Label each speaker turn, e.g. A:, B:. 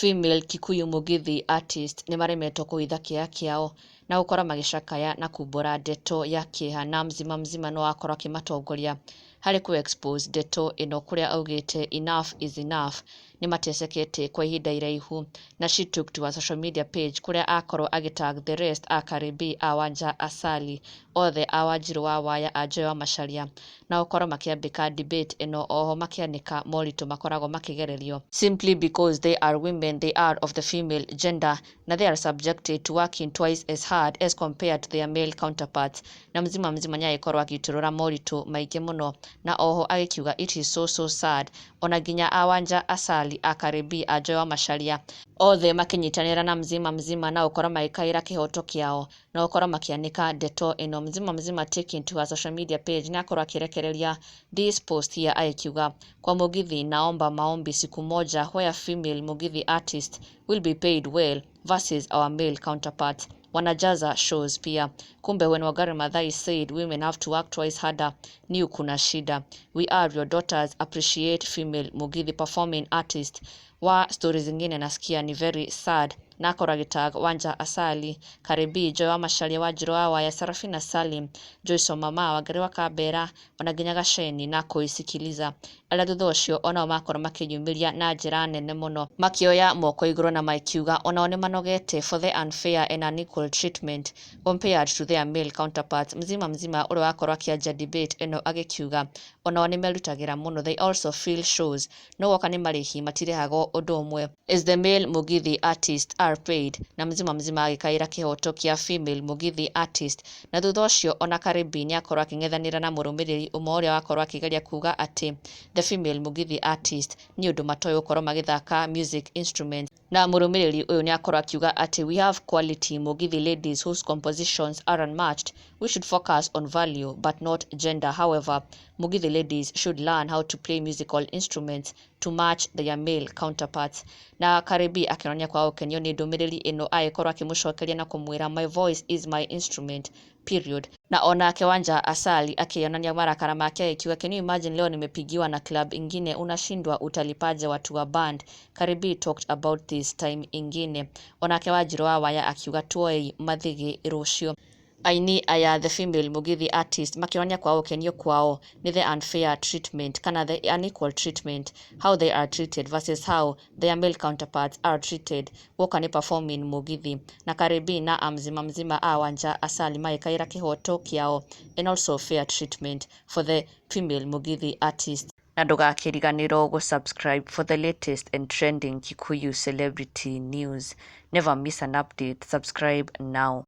A: Female Kikuyu Mugithi artist nĩmaremetwo kũhitha kĩeha kĩao na gũkorwo magĩcakaya na kumbũra ndeto ya kĩeha, na Mzima Mzima no akorwo akĩmatongoria harĩ kũ expose ndeto ĩno, kũrĩa augĩte enough is enough, nĩmatecekete kwa ihinda iraihu. Na she took to her social media page, kũrĩa akorwo agĩtag the rest a Karibi, a Wanja Asali, othe a Wanjiru wa Waya, a Joy wa Macharia, na gũkorwo makĩambĩka debate ĩno, oho makĩanĩka moritũ makoragwo makĩgererio simply because they are women, they are of the female gender, na they are subjected to working twice as hard as compared to their male counterparts. Na Mzima Mzima nĩagĩkorwo agĩitũrũra moritũ maingĩ mũno, na oho agĩkiuga it is so so sad, ona nginya a Wanja Asali, a Karibi, a Joy wa Macharia, othe makĩnyitanĩra na Mzima Mzima na gũkorwo magĩkaĩra kĩhoto kĩao na gũkorwo makĩanĩka ndeto ĩno. Mzima Mzima taking to her social media page nĩ akorwo akĩrekereria this post here, agĩkiuga, "Kwa Mugithi, naomba maombi siku moja where female Mugithi artist will be paid well versus our male counterparts, wanajaza shows pia. Kumbe when Wangari Maathai said women have to work twice harder, knew kuna shida. We are your daughters, appreciate female Mugithi performing artist." Wa stories zingine nasikia ni very sad. Na akorwo agĩtag Wanja Asali, Karibi, Joy wa Macharia, Wanjiru wa Waya, Sarafina Salim, Joyce Mama, Wangari wa Kambera, ona nginya Gaceni na kũisikiliza, arĩa thutha ũcio onao makorwo makĩyumĩria na njĩra nene mũno, makĩoya moko igũrũ na makiuga onao nĩ manogete for the unfair and unequal treatment compared to their male counterparts. Mzima Mzima ũrĩa wakorwo akĩanjia debate ĩno agĩkiuga onao nĩ merutagĩra mũno, they also feel shows, no woka nĩ marĩhi matirĩhagwo ũndũ ũmwe as the male Mugithi artist are paid. Na Mzima Mzima agĩkaĩra kĩhoto kĩa female Mugithi artist, na thutha ũcio ona Karibi nĩ akorwo akĩng'ethanĩra na mũrũmĩrĩri ũmwe ũrĩa wakorwo akĩgeria kuga atĩ the female Mugithi artist nĩ ũndũ matoĩ gũkorwo magĩthaka music instruments. Na mũrũmĩrĩri ũyũ nĩ akorwo akiuga atĩ we have quality Mugithi ladies whose compositions are unmatched. We should focus on value but not gender. However, Mugithi ladies should learn how to play musical instruments to match their male counterparts. Na Karibi akĩonania kwaga gũkenio nĩ ndũmĩrĩri ĩno, agĩkorwo akĩmũcokeria na kũmwĩra, "My voice is my instrument, period." Na onake Wanja Asali akĩonania marakara make akiuga, "Can you imagine, leo nimepigiwa na club ingine, unashindwa utalipaje watu wa band? Karibi talked about this time ingine." Onake Wanjiru wa Waya akiuga, "Tuoi mathigi rũciũ." Aini aya, the female Mugithi artist, makĩonania kwaga gũkenio kwao nĩ the unfair treatment kana the unequal treatment, how they are treated versus how their male counterparts are treated guoka nĩ performing Mugithi. Na Karibi na Amzima Mzima a Wanja Asali magĩkaĩra kĩhoto kĩao and also fair treatment for the female Mugithi artist. Na ndũgakĩriganĩrwo gũ-subscribe for the latest and trending Kikuyu celebrity news. Never miss an update. Subscribe now.